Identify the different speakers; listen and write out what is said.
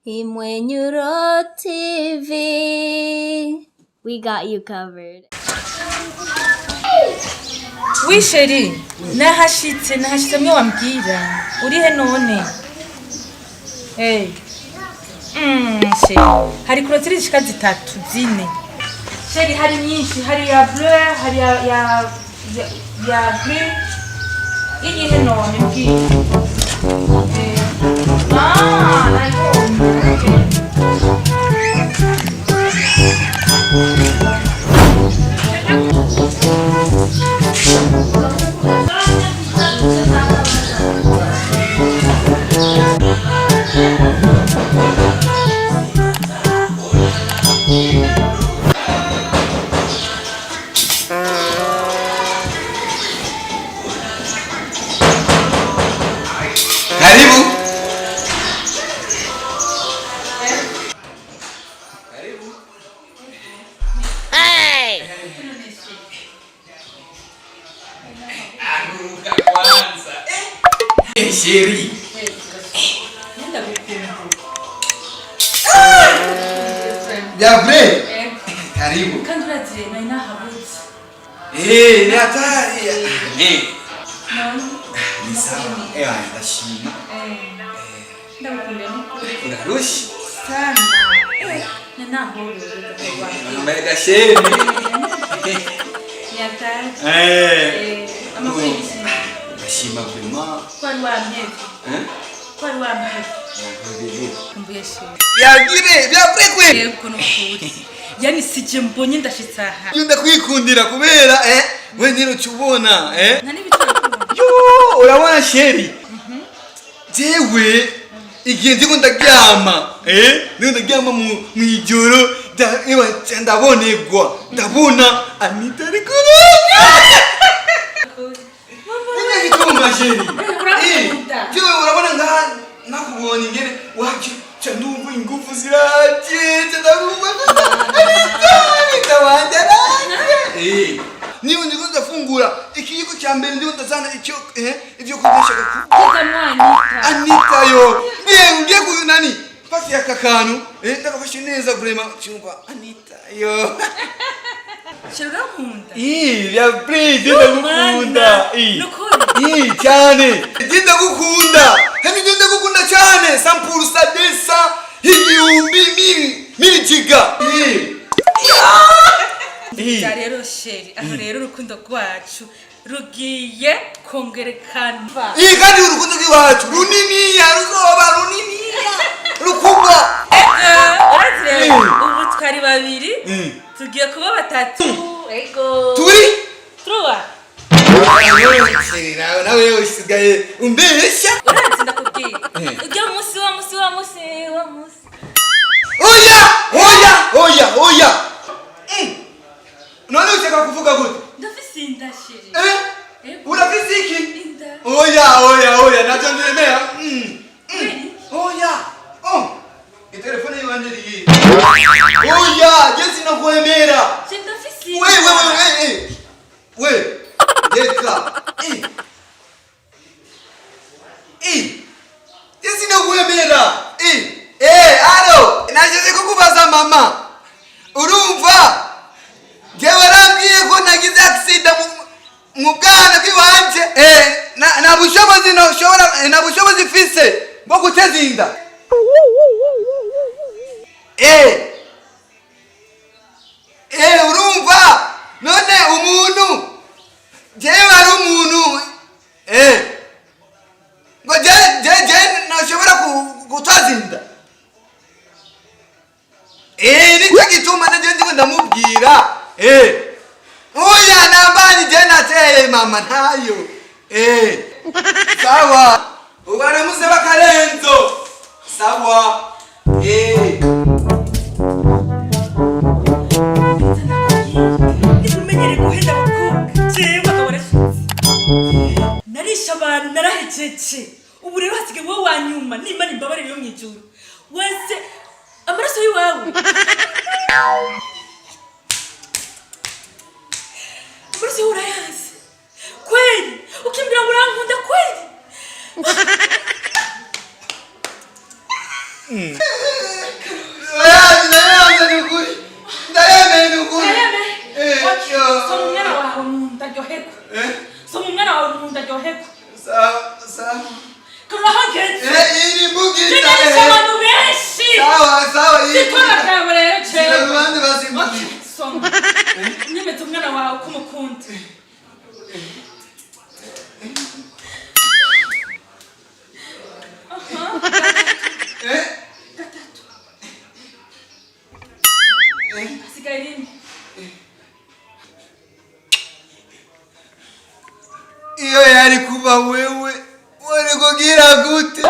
Speaker 1: Imwenyuro TV. We got you covered.
Speaker 2: Oui chéri, nahashitse nahashitse mwe wambwira. Urihe none? Hey. Chéri. Hari clôture zishika zitatu zine. Chéri hari nyinshi, hari ya bleu, hari ya green. Iyihe none mbwira? Eh. Ah, nayibonye. Okay.
Speaker 3: Karibu. Karibu. Aruka kwanza. Eh, chéri.
Speaker 2: Nenda gukumbuka.
Speaker 3: Vya vrai?
Speaker 2: Eh.
Speaker 3: Karibu.
Speaker 2: Kandi uraziye nari nahabutse.
Speaker 3: Eh, ni hatari. Eh,
Speaker 2: None.
Speaker 3: ni sawa. Eh, ndashima.
Speaker 2: Eh. Ndagukunda n'ukuri.
Speaker 3: Unarusha.
Speaker 2: Sana. Eh, nanahobewe.
Speaker 3: Wambaye gasheni.
Speaker 2: Nyakari.
Speaker 3: Eh.
Speaker 2: Eh, amakuru y'igitsina.
Speaker 3: Ndashima vraiment.
Speaker 2: Ko wari wampevye.
Speaker 3: Eh?
Speaker 2: Ko wari wampevye. Kumbuye chéri.
Speaker 3: Vyagire, vya vrai kweli.
Speaker 2: Yego n'ukuri. Yani sije mbonye ndashitse aha.
Speaker 3: Iyo ndakwikundira kubera we nyine uca ubona
Speaker 2: Nta n'ibitaro kubona.
Speaker 3: Yo, urabona chéri, jewe igihe ndiko ndaryama, ndiko ndaryama mu mwijoro, ewa, ca ndabonegwa ndabona Anita ari kurira. Nicyo gituma chéri.
Speaker 2: Urakunda.
Speaker 3: Jewe urabona ngaha nakubonye ingene waje, ca ndumva ingufu ziraje, ca ndumva Anita, Anita wanje araje. Niba ndiko ndafungura ikiyiko cya mbere, ndiko ndazana icyo ibyo kurya nshaka ku
Speaker 2: Tega mwanita.
Speaker 3: Anita yo ngiye ngiye ku nani fasi aka kantu, ndagafashe neza vraiment, cyumva Anita yo.
Speaker 2: Chéri, urankunda.
Speaker 3: Vya vrai, je ndagukunda.
Speaker 2: Nukuri.
Speaker 3: Cyane je ndagukunda, kandi je ndagukunda cyane 100% desa igihumbi mille mille giga.
Speaker 2: Ja rero chéri, aho rero urukundo rwacu rugiye kongerekana.
Speaker 3: Kandi urukundo rw'iwacu runiniya, ruzoba runiniya rukubwa.
Speaker 2: Ego, urazi rero ubu twari babiri, tugiye kuba batatu. Ego.
Speaker 3: Turi
Speaker 2: Trois.
Speaker 3: Nawe nawe usigaye umbeshya.
Speaker 2: Urazi ndakubwiye. Ujya munsi wa munsi wa munsi wa munsi.
Speaker 3: Oya, oya, oya, oya. None ushaka kuvuga gute?
Speaker 2: Ndafise inda, chéri.
Speaker 3: Eh?
Speaker 2: Ego.
Speaker 3: Urafise iki?
Speaker 2: Inda.
Speaker 3: Oya, oya, oya, navyo ndemera.
Speaker 2: Kweli?
Speaker 3: Oya, oh, itelefone yiwanje riyi. Oya, je sinakwemera.
Speaker 2: Chéri, ndafise inda.
Speaker 3: We we we we we reka, je sinakwemera. Allô, nashatse kukubaza mama, urumva jewe arambwiye ko nagize accident mu bwana bw'iwanje, na bushobozi noshobora, na bushobozi mfise bwo guteza inda. Urumva none umuntu jewe ari umuntu ngo je nashobora gutwaza inda. Nicyo gituma naje ndiko ndamubwira. Oya, nambani je nateye mama ntayo. Sawa, ubaramuse bakarenzo. Sawa.
Speaker 2: Nikumenyere guhenda abakobwa, jewe akaba arashitse, narishe abantu, narahejeje. Ubu rero hasigaye wowe wa nyuma. Nimba imbabarire yo mw'ijuru wese amaraso y'iwawe, amaraso yawe urayazi kweli, ukimbwira ngo urankunda kweli. Aryoherwe.
Speaker 3: Eh?
Speaker 2: Soma umwana wawe mu nda aryoherwe.
Speaker 3: Sawa, sawa.
Speaker 2: Karura hageze.
Speaker 3: Eh, iri mbugita.
Speaker 2: Jenarisha abantu benshi.
Speaker 3: Sawa, sawa, iri
Speaker 2: Sitora
Speaker 3: mbugita.
Speaker 2: kawe rero
Speaker 3: Sira
Speaker 2: cewe.
Speaker 3: ruhande basi mbugita.
Speaker 2: Soma. Nyemeza umwana wawe ko umukunda. Aha.
Speaker 3: Eh?
Speaker 2: Gatatu.
Speaker 3: Eh?
Speaker 2: Hasigaye rimwe.
Speaker 3: Iyo yari kuba wewe, wari kugira gute?